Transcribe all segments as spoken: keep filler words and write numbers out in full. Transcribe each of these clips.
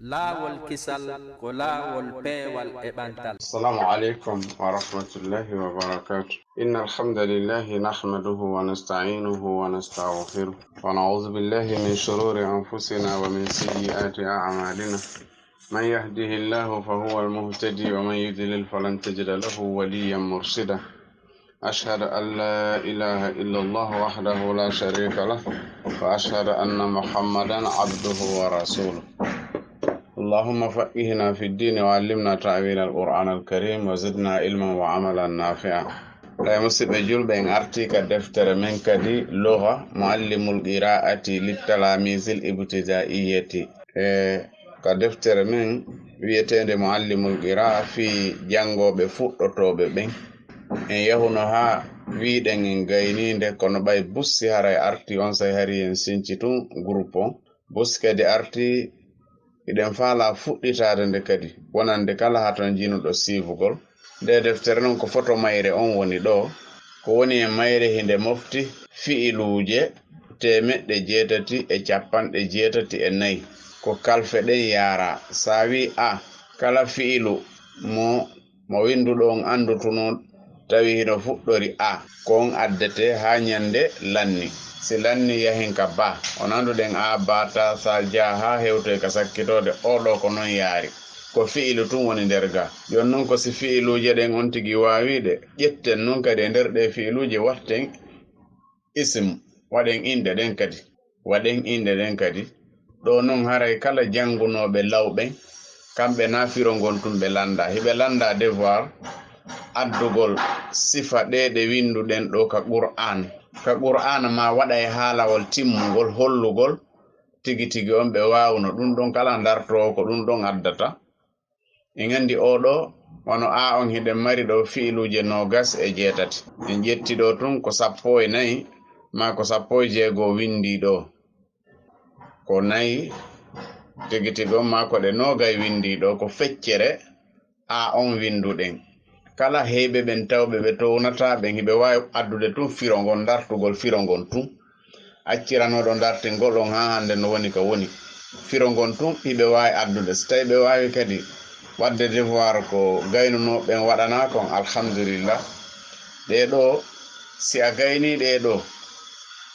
Laawol kisal ko laawol peewal e ɓantal. السلام عليكم ورحمة الله وبركاته. إن الحمد لله نحمده ونستعينه ونستغفره، ونعوذ بالله من شرور أنفسنا ومن سيئات أعمالنا. من يهده الله فهو المهتدي، ومن يضلل فلن تجد له وليا مرشدا. أشهد أن لا إله إلا الله وحده لا شريك له، وأشهد أن محمدا عبده ورسوله. اللهم فقهنا في الدين وعلمنا تأويل القرآن الكريم وزدنا علما وعملا نافعا. Ɓay musidɓe julɓe, en arti ka deftere men kadi, Lugha Muallimul Qiraati Littalamisil Ibtidaiyati. E ka deftere men wi'eteende Muallimul Qiraa fii janngooɓe fuɗɗotooɓe ɓen. En yahuno haa wi'ɗen en gayniinde, kono ɓay bussi haray arti on, say hari en sinci tun groupe on. Bussi kadi arti, hiɗen faalaa fuɗɗitaade nde kadi, wonande kala hatonjiinuɗo siifugol. Nde deftere non ko foto mayre on woni ɗoo. Ko woni e mayre hinde mofti fi'iluuje teemeɗɗe jeetati e cappanɗe jeetati e nayi. Ko kalfe ɗen yaaraa. Si a wi'i A, kala fi'ilu mo, mo winnduɗo on anndutunoo tawi hino fuɗɗori A, ko on addete haa ɲande lanni. Si lanni yahin ka Ba, on annduɗen A, Ba, Ta, Sa, Ja, haa hewtoy ka sakkitoode O ɗoo, ko non yaari. Ko fi'ilu tun woni nder ga. Jooni non ko si fi'iluuje ɗen on tigi waawi ɗe, ƴetten non kadi e nder ɗee fi'iluuje watten isim, waɗen inɗe ɗen kadi. Waɗen inɗe ɗen kadi. Ɗoo non haray kala janngunooɓe law ɓen, kamɓe na firo ngon tun ɓe lannda. Hiɓe lannda devoir addugol sifa ɗee ɗe winnduɗen ɗoo ka Qur'aan. Ka Qur'aana maa waɗa e haalawol timmungol, hollugol tigi tigi on ɓe waawuno. Ɗun ɗon kala ndartoowo ko ɗun ɗon addata. En anndi oo ɗoo, wano A on hiɗen mari ɗoo fi'iluuje noogas e jeetati. En ƴetti ɗoo tun ko sappo e nayi, maa ko sappo e jeego winndii ɗoo. Ko nayi tigi tigi on, maa ko ɗe noogay winndii ɗoo, ko feccere A on winnduɗen. Kala heyɓe ɓen tawɓe ɓe townataa ɓen, hiɓe waawi addude tun firo ngon, ndartugol firo ngon tun. Acciranooɗo ndartingol on haa hannde no woni ka woni. Firo ngon tun hiɓe waawi addude. Si tawii ɓe waawi kadi waɗde devoir ko gaynunooɓe ɓen waɗanaa kon, alhamdulillah. Ɗee ɗoo, si a gaynii ɗee ɗoo,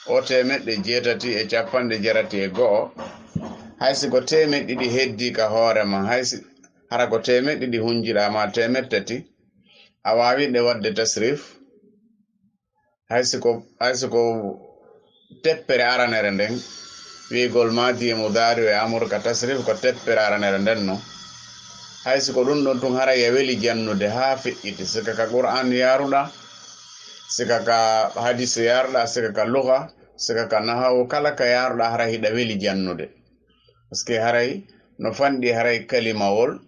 oo teemeɗɗe jeetati e cappanɗe jeetati e go'o, hay si ko teemeɗɗe ɗiɗi heddii ka hoore ma, hay si hara ko teemeɗɗe ɗiɗi hunjiɗaa maa teemeɗɗe tati, a waawii ɗe waɗde tasrif. Hay si ko, hay si ko teppere aranere nden, wi'ugol maadi e mudaari e amuru ka tasrif ko teppere aranere nden non. Hay si ko ɗun ɗon tun haray a weli jannude haa feƴƴiti, sika ka Qur'aan yaaruɗaa, sika ka hadiisu yaaruɗaa, sika ka lugha, sika ka nahawu, kala ka yaaruɗaa haray hiɗa weli jannude. Parce que haray no fanɗi haray kalimawol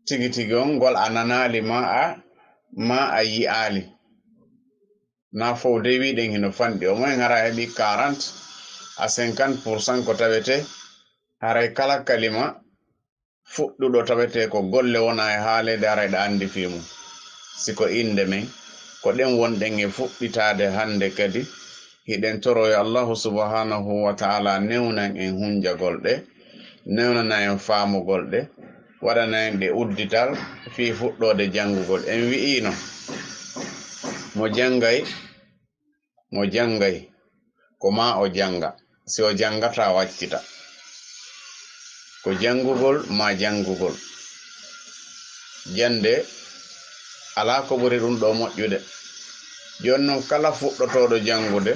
tigi tigi on ngol a nanaali maa a, maa a yi'aali. Na fow dey wi'ɗen hino fanɗi. Au moins hara heɓi quarante à cinquante pour cent ko tawetee haray kala kalima fuɗɗuɗo tawetee ko golle wona e haaleede haray ɗa anndi fii mun. Si ko innde men, ko ɗen wonɗen e fuɗɗitaade hannde kadi, hiɗen toro yo Allahu subhanahu wa ta'ala newnan en hunjagol ɗe, newnana en faamugol ɗe, waɗana en ɗe uddital fii fuɗɗoode janngugol. En wi'iino, mo janngay, mo janngay, ko maa o jannga. Si o janngataa, o accita. Ko janngugol maa janngugol. Jannde alaa ko ɓuri ɗun ɗoo moƴƴude. Jooni non, kala fuɗɗotooɗo janngude,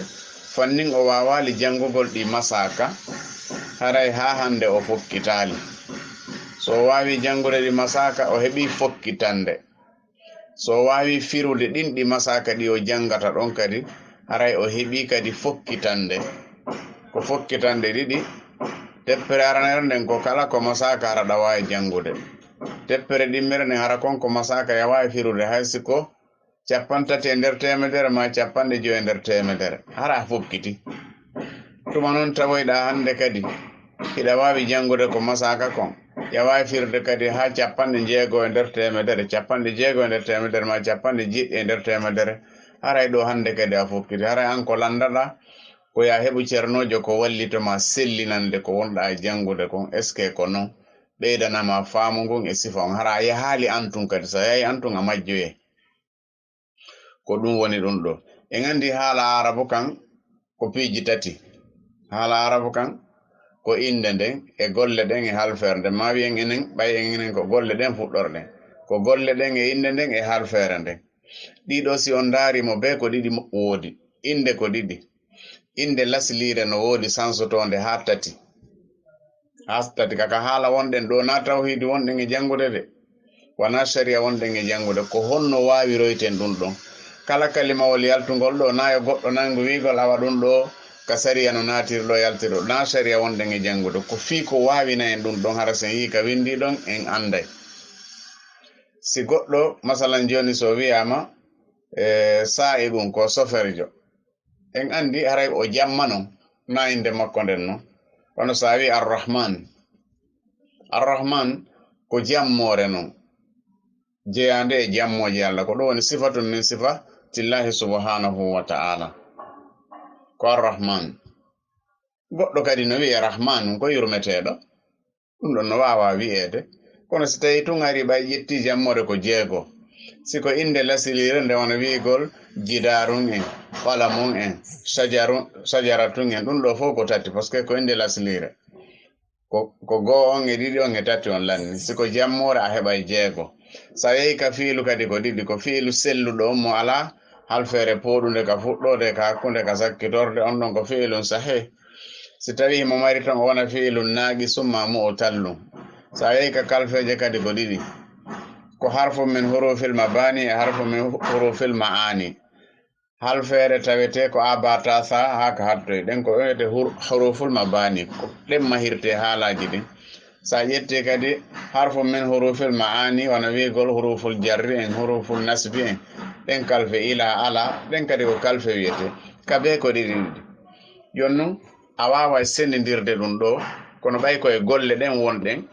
fannin o waawaali janngugol ɗi masaaka, haray haa hannde o fokkitaali. So o waawii janngude ɗi masaaka, o heɓii fokkitande. So o waawii firude ɗin ɗi masaaka ɗi o janngata ɗon kadi, haray o heɓii kadi fokkitande. Ko fokkitande ɗiɗi, teppere aranere nden ko kala ko masaaka hara ɗa waawi janngude. Teppere ɗimmere nden hara kon ko masaaka ya waawi firude, hay si ko cappanɗe tati e nder teemedere maa cappanɗe jowi e nder teemedere. Hara a fokkiti. Tuma non tawoyɗaa hannde kadi hiɗa waawi janngude ko masaaka kon. Ya waawi firde kadi haa cappanɗe jeego e nder teemedere, cappanɗe jeego e nder teemedere maa cappanɗe jeeɗiɗi e nder teemedere. Haray ɗoo hannde kadi a fokkiti. Haray an ko lanndaɗaa ko ya heɓu cernoojo ko wallito ma sellinande ko wonɗaa e janngude kon. Est-ce que ko non? ɓeydanama faamu ngun e sifa on. Hara a yahaali an tun kadi, so a yahi an tun a majjoye. Ko ɗum woni ɗum ɗo. En anndi haala Aarabu kan ko piiji tati. Haala Aarabu kan ko innde nden e golle ɗen e halfeere nden. Ma wiyen enen, ɓay en enen ko golle ɗen fuɗɗorɗen. Ko golle ɗen e innde nden e halfeere nden. Ɗiɗo si on ndaari mo bee ko ɗiɗi mo-, woodi. Innde ko ɗiɗi. Innde lasliire no woodi sansotoonde haa tati. Haa tati ka, ka haala wonɗen ɗo, na tawhiidi wonɗen e janngude de. Wona sariya wonɗen e janngude. Ko honno waawiroyten ɗum ɗon? Kala kalimawol yaltungol ɗo, na yo goɗɗo nanngu wi'gol awa ɗum ɗo ka sariya no naatiri ɗo yaltiri ɗo. Na sariya wonɗen e janngude. Ko fii ko waawina en ɗum ɗon, hara sen yii ka winndi ɗon, en annday. Si goɗɗo, masalan jooni, so wi'aama, e, saa'i ɗum ko soferjo, en anndi haray o jamma non, na innde makko nden non. Kono so a wi'i Arrahman, Arrahman ko jammoore non, jeyaande e jammooje Allah. Ko ɗum woni sifatun min sifatillahi subhanahu wa ta'ala. Ko Arrahman. Goɗɗo kadi no wi'e Rahman, ko yurmeteeɗo. Ɗum ɗon no waawaa wi'eede. Kono si tawii tun ari ɓay ƴetti jammoore ko jeego, si ko innde lasliire nde wano wi'gol jidaarun en, qalamun en, sajarun, sajaratun en, ɗum ɗo fof ko tati, parce que ko innde lasliire. Ko, ko goo on e ɗiɗi on e tati on lanni. Si ko jammoore a heɓay jeego. So a yehi ka fi'ilu kadi ko ɗiɗi, ko fi'ilu selluɗo on mo alaa halfeere pooɗunde ka fuɗɗoode, ka hakkunde, ka sakkitorde, on ɗon ko fi'ilun sahih. Si tawii mo mari ton o wona fi'ilun naaqisun ma mu'tallun. So a yehi ka kalfeeje kadi ko ɗiɗi. Ko harfu min hurufil mabani e harfu min hurufil ma'ani. Halfeere tawetee ko a ba ta sa haa ka hattoy. Ɗen ko wiyete hur-, huruful mabani. Ko ɗen mahirte haalaaji ɗin. So a ƴetti kadi harfu min hurufil ma'ani, wano wi'gol huruful jarri en, huruful nasbi en, ɗen kalfe ila ala, ɗen kadi ko kalfe wiyete. Ka bee ko ɗiɗi ɗiɗi. Jooni non, a waaway sendindirde ɗum ɗo, kono ɓay ko e golle ɗen wonɗen,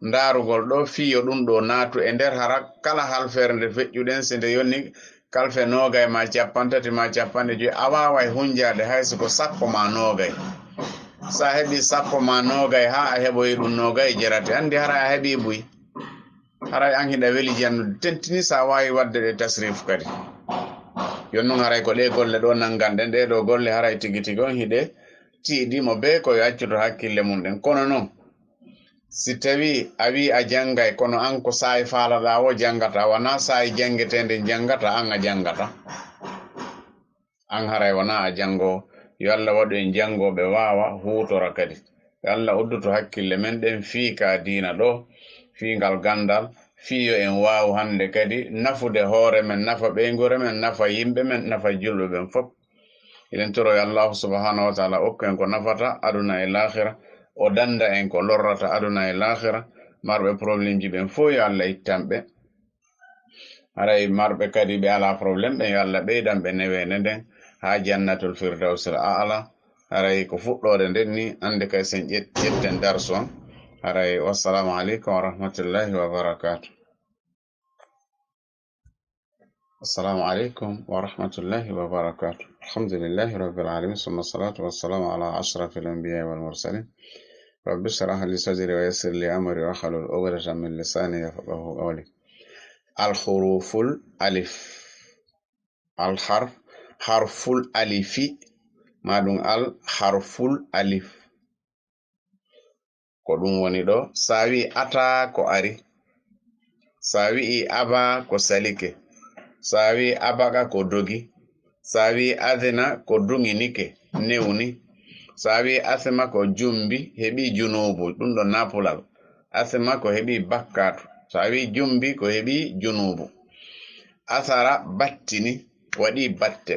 ndaarugol ɗo fii yo ɗum ɗo naatu e nder hara kala halfeere nde feƴƴuɗen, si nde yoni kalfe noogay ma cappanɗe tati ma cappanɗe jowi, a waaway hunjaade hay si ko sappo ma noogay. So a heɓii sappo ma noogay haa a heɓoyi ɗum noogay e jeetati, anndi haray a heɓii buy. Haray an hiɗa weli jannude, tentini so a waawi waɗde ɗe tasrif kadi. Jooni non haray ko ɗee golle ɗo nannganɗen, ɗee ɗo golle haray tigi tigi on hiɗe tiiɗi mo bee ko yo accude hakkille mum ɗen. Kono non, si tawii a wi'i a janngay, kono an ko saa'i faalaɗaa o janngata, wonaa saa'i janngeteende janngata, an a janngata. An haray wonaa a janngoowo. Yo Allah waɗu en janngooɓe waawa huutora kadi. Yo Allah uddutu hakkille men ɗen fii ka diina ɗo, fii ngal ganndal, fii yo en waawu hannde kadi nafude hoore men, nafa ɓeynguure men, nafa yimɓe men, nafa julɓe ɓen fof. Eɗen toro yo Allahu subhanahu wa ta'ala okku en ko nafata aduna e laakhira, o dannda en ko lorrata aduna e laakhira. Marɓe problemji ɓen fof yo Allah ittan ɓe. Haray marɓe kadi ɓe alaa problème ɓen, yo Allah ɓeydan ɓe neweende nden haa jannatul firdawsil a'la. Haray ko fuɗɗoode nden ni, annde kay sen ƴet-, ƴetten darsu on. Haray wassalamu aleykum wa rahmatullahi wa barakatuh. السلام عليكم ورحمة الله وبركاته. الحمد لله رب العالمين، ثم الصلاة والسلام على أشرف الأنبياء والمرسلين. رب اشرح لي صدري ويسر لي أمري واحلل عقدة من لساني يفقهوا قولي. الحروف الألف. الحرف، حرف الألف. ما دون ال، حرف الألف. Ko ɗum woni ɗo, so a wi'i ataa ko ari, so a wi'i abaa ko salike, so a wi'i abaqa ko dogi, so a wi'i adina ko duŋinike, newni, so a wi'i asima ko jumbi, heɓi junuubu, ɗum ɗo napulal, asima ko heɓi bakkaatu, so a wi'i jumbi ko heɓi junuubu, asara battini, waɗi batte,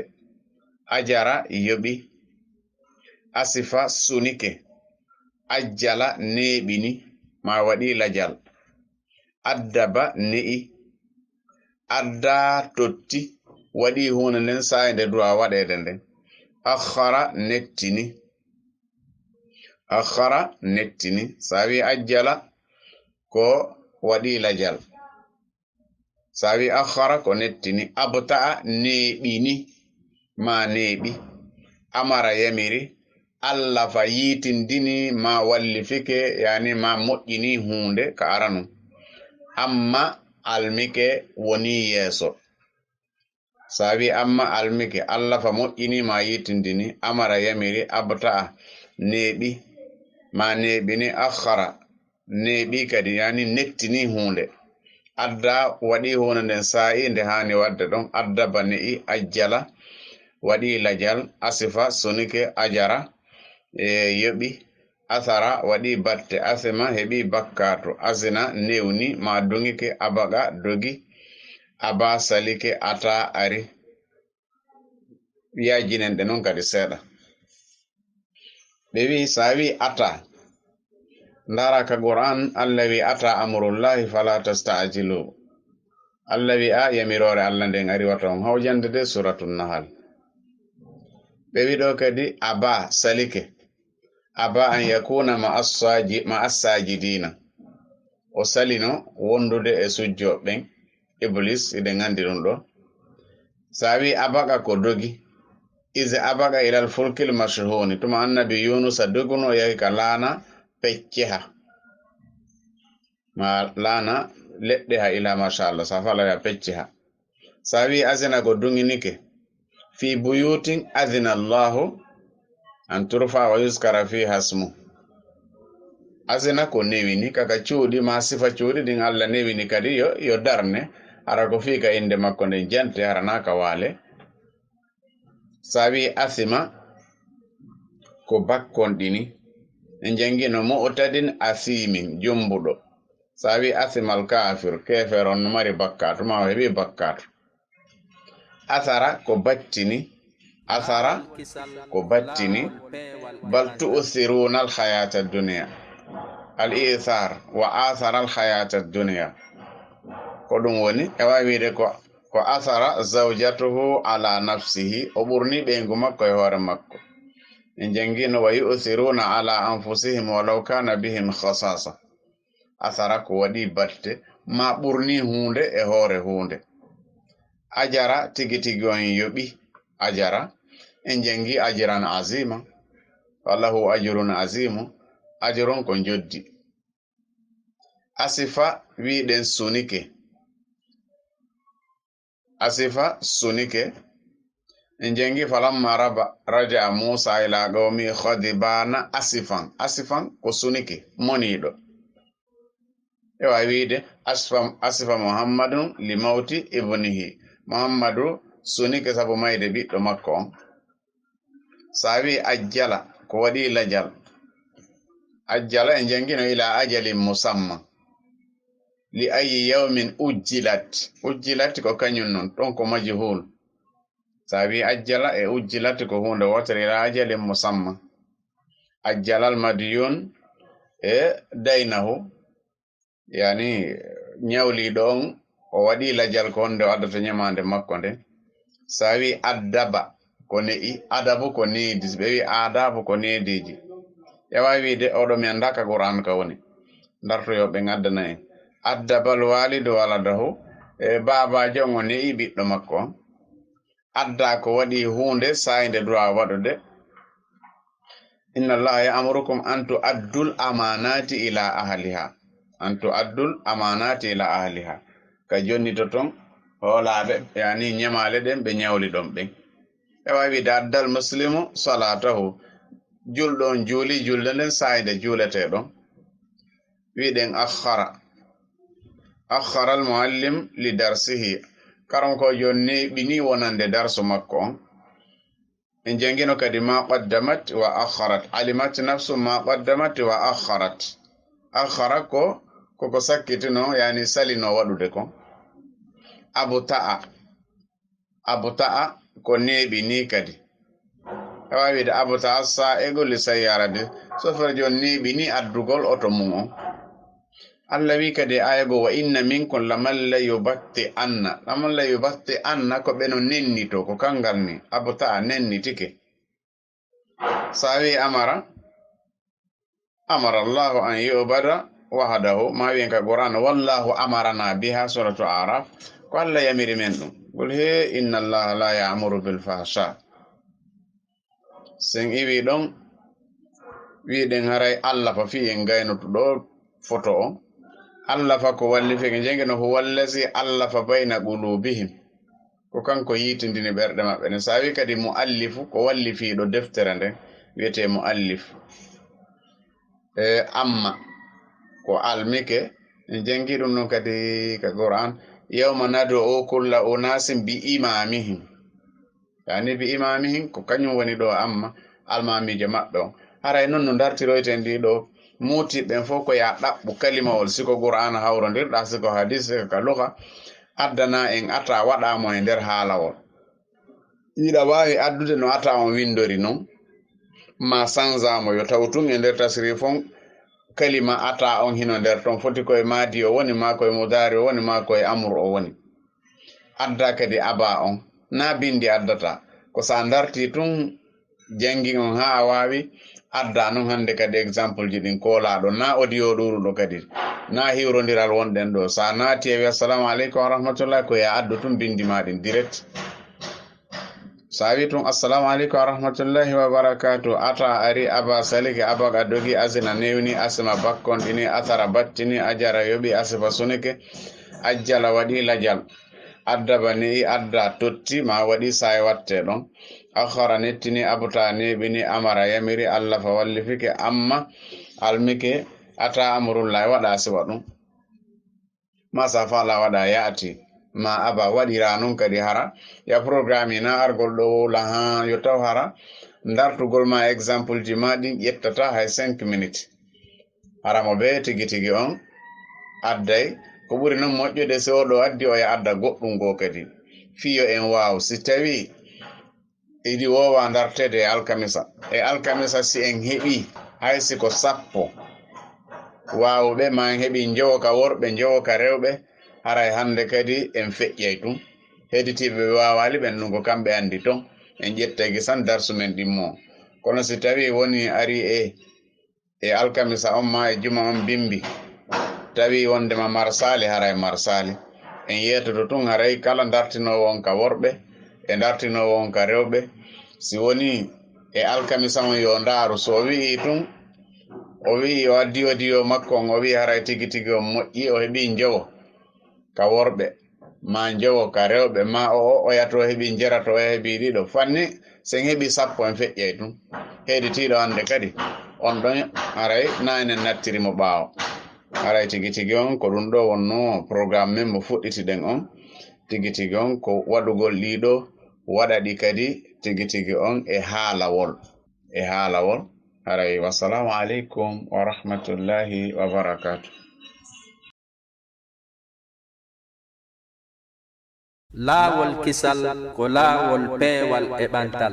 ajara yoɓi, asifa sunike, ajjala neeɓini, ma waɗi lajal, addaba ne'i, addaa totti, waɗi huunde nden saa'i nde du'a waɗeede nden, akhara nettini, akhara nettini, so a wi'i ajjala ko waɗi lajal. So a wi'i akhara ko nettini, abta'a neeɓini, ma neeɓi, amara yamiri, Alla fa yiitindini ma wallifike, yani ma moƴƴini huunde ka aranun. Amma almike woni yeeso. Sa wi amma almike, Alla fa moƴƴini ma yiitindini, amara yamiri, abta'a neeɓi, ma neeɓini, akhara neeɓi kadi, yani nettini huunde. Adda waɗi huunde nden saa'i nde haani waɗde ɗon, addaba ne'i, ajjala waɗi lajal, asifa sunike, ajara e yoɓi, athara waɗi batte, athima heɓi bakkaatu, azina newni ma duŋike, abaqa dogi, aba salike, ata ari. Yajjinen ɗe non kadi seeɗa. Ɓe wi, sa wi ata, ndara ka Qur'an, Allah wi, ata amrullahi fala tasta'jilu. Allah wi, a yamiroore Allah nden ari wata on hawjande de, Suratun Nahal. Ɓe wi ɗo kadi, aba salike, aba an yakuna ma assaji-, ma assajidina. O salino wondude e sujjo ɓen. Iblis, iɗen anndi ɗum ɗo. Sa wi abaqa ko dogi, ize abaqa ilal fulkil mashhuni, tuma annabi Yunusa doguno yahi ka laana pecceha. Ma laana leɗɗe ha ila, masha Allah, sa fala ya pecceha. Sa wi azina ko duŋinike, fi buyutin azina Allahu an turfa wa yuskara fiha ismu. Azina ko newini, kaka cuuɗi ma sifa cuuɗi ɗin Allah newini kadi yo, yo darne, hara ko fii ka innde makko nden jante, hara naa ka waale. Sa wi asima, ko bakkonɗini. En jangino mu'tadin asimin, jumbuɗo. Sa wi asimal kafir, keefeer on no mari bakkaatu, ma o heɓi bakkaatu. Asara ko battini, asara ko battini, bal tu'thiruna al hayata dunya, al ithar, wa athara al hayata dunya. Ko ɗum woni, e wawi wiide ko, ko asara zawjatuhu ala nafsihi, o ɓurni ɓeyngu makko e hoore makko. En jangino, wa yu'thiruna ala anfusihim walaw kana bihim khasasa. Asara ko waɗi batte, ma ɓurni huunde e hoore huunde. Ajara, tigi tigi on yoɓi, ajara. En jangi ajran azima. Falahu ajrun azimu. Ajrun ko njoddi. Asifa, wiɗen sunike. Asifa sunike. En jangi, falamma raba-, raja'a Musa ila qawmi khadibana asifan. Asifan ko sunike, moniɗo. E wawi wiide, asifa, asifa Muhammadun li mawti ibnihi. Muhammadu sunike sabu mayde ɓiɗɗo makko on. Sa wi ajjala, ko waɗi lajal. Ajjala en jangino ila ajalin musamma. Li ayyi yawmin ujjilat. Ujjilat ko kañum non, ɗon ko majhul. Sa wi ajjala e ujjilat ko huunde wootere, ila ajalin musamma. Ajjalal madiyun e daynahu, yani ñawliiɗo on, o waɗi lajal ko honde o addata ñamaande makko nde. Sa wi addaba ko ne'i, adabu ko needi, ɓe wi aadabu ko neediiji. E wawi wiide oɗo mi annda ka Qur'an ka woni. Dartoyo ɓe ngaddana en. Addabal walidu waladahu, e baabaajo on o ne'i ɓiɗɗo makko on. Adda ko waɗi huunde saayde du'a waɗude. Inna Allaha ya'murukum an tu'addul amanati ila ahliha. An tu'addul amanati ila ahliha. Ka jonnitoton hoolaaɓe, yani ñamaale ɗen ɓe ñawli ɗon ɓen. E wawi wiide addal muslimu salatahu. Julɗo on juuli julde nden saayde juuletee ɗon. Wiɗen akhara. Akhara al muallim li darsihi. Karamokoojo on neeɓini wonande darsu makko on. En jangino kadi ma qaddamat wa akharat. Alimat nafsu ma qaddamat wa akharat. Akhara ko, ko ko sakkitino, yani salino waɗude ko. Abta'a. Abta'a ko neeɓini kadi. E wawi wiide abta'a sa'iqu li sayyarati. Soferjo on neeɓini addugol oto mum on. Allah wi kadi e aya goo, wa inna minkum laman la yubatti anna. Laman la yubatti anna ko ɓe no nennito, ko kangal ni. Abta'a nennitike. Sa wi amara, amara Allahu an yu'bada wahdahu, ma wiyen ka Qur'an, wallahu amarana biha, suratu Araf, ko Allah yamiri men ɗum. Qul he, inna Allaha la ya'muru bil fahsha. Sen iwi ɗon, Wiɗen haray allafa fii en gaynoto ɗo foto o. Allafa ko wallifike, jangino huwa allazi allafa bayna qulubihim. Ko kanko yiitindini ɓerɗe maɓɓe ɗen. So a wi kadi muallifu, ko wallifiiɗo deftere nden, wiyetee muallif. E amma ko almike, en jangi ɗum ɗon kadi ka Qur'an, "Yawma nad'u kulla unasin bi imamihim." Yani bi imamihim, ko kañum woni ɗo amma almamiijo maɓɓe on. Haray non no dartiroyten ɗi ɗo, muutiɓɓen fof ko ya ɗaɓɓu kalimawol, siko Qur'aana hawrondirɗa, siko hadis, siko ka luga, addana en ata waɗa mo e nder haalawol. Iɗa waawi addude no ata on winndori non, ma sanza mo, yo taw tun e nder tasrif on kalima ata on hino nder ton, foti koye maadi o woni, ma koye mudaari o woni, ma koye amru o woni. Adda kadi aba on, na binndi addata, ko sa darti tun janngi on haa a waawi, adda non hannde kadi exemple ji ɗin koolaaɗo, na audio ɗuuruɗo kadi, na hiwrondiral wonɗen ɗo. Sa naati e wi, "Assalamu aleykum wa rahmatullah," ko ya addu tun binndi ma ɗin direct. Sa wi tun, "Assalamu aleykum wa rahmatullahi wa barakatuh," ata ari, aba salike, aba ga dogi, asina newni, asima bakkon ɗini, atara battini, ajara yoɓi, asifa sunike, ajjala waɗi lajal, addaba ne'i, adda totti, ma waɗi saay watte ɗon, akhara nettini, abta neɓini, amara yamiri, allafa wallifike, amma almike, ata amrullahi waɗa siwa ɗum. Ma sa fala waɗa yaati, ma aba waɗira non kadi hara, ya programme na argol ɗo wowla ha yo taw hara, dartugol ma exemple ji ma ɗin ƴettata hay cinq minutes. Hara mo be tigi tigi on adday, ko ɓuri non moƴƴude si o ɗo addi o ya adda goɗɗum goo kadi. Fiyo en waaw, si tawi iɗi woowa dartede e alkamisa. E alkamisa si en heɓi hay si ko sappo waawuɓe, ma en heɓi njowo ka worɓe, njowo ka rewɓe, haray hannde kadi en feƴƴay tun. Heeditiiɓe ɓe waawaali ɓen ɗum ko kamɓe anndi ton. En ƴettay gisan darsu men ɗimmo. Kono si tawi woni ari e, e alkamisa on ma e juma on bimbi, tawi wondema marsaali, haray marsaali. En yeetoto tun haray kala dartinoowo on ka worɓe, e dartinoowo on ka rewɓe. Si woni e alkamisa on yo ndaaru, so o wi'i tun, o wi'i o addi o diyo makko on, o wi'i haray tigi tigi on moƴƴi, o heɓi njowo ka worɓe, ma njowo ka rewɓe, ma o, o, oya to heɓi njera to, oya heɓi ɗiɗo. Fanni, sen heɓi sappo en feƴƴay tun. Heeditiiɗo hannde kadi, on ɗon haray na enen nattiri mo ɓaawo. Haray tigi tigi on, ko ɗum ɗo wonno programme men mo fuɗɗitiɗen on. Tigi tigi on, ko waɗugol ɗiɗo, waɗa ɗi kadi tigi tigi on e haalawol. E haalawol. Haray, wassalamu aleykum wa rahmatullahi wa barakatuh. Laawol kisal ko laawol peewal e ɓantal.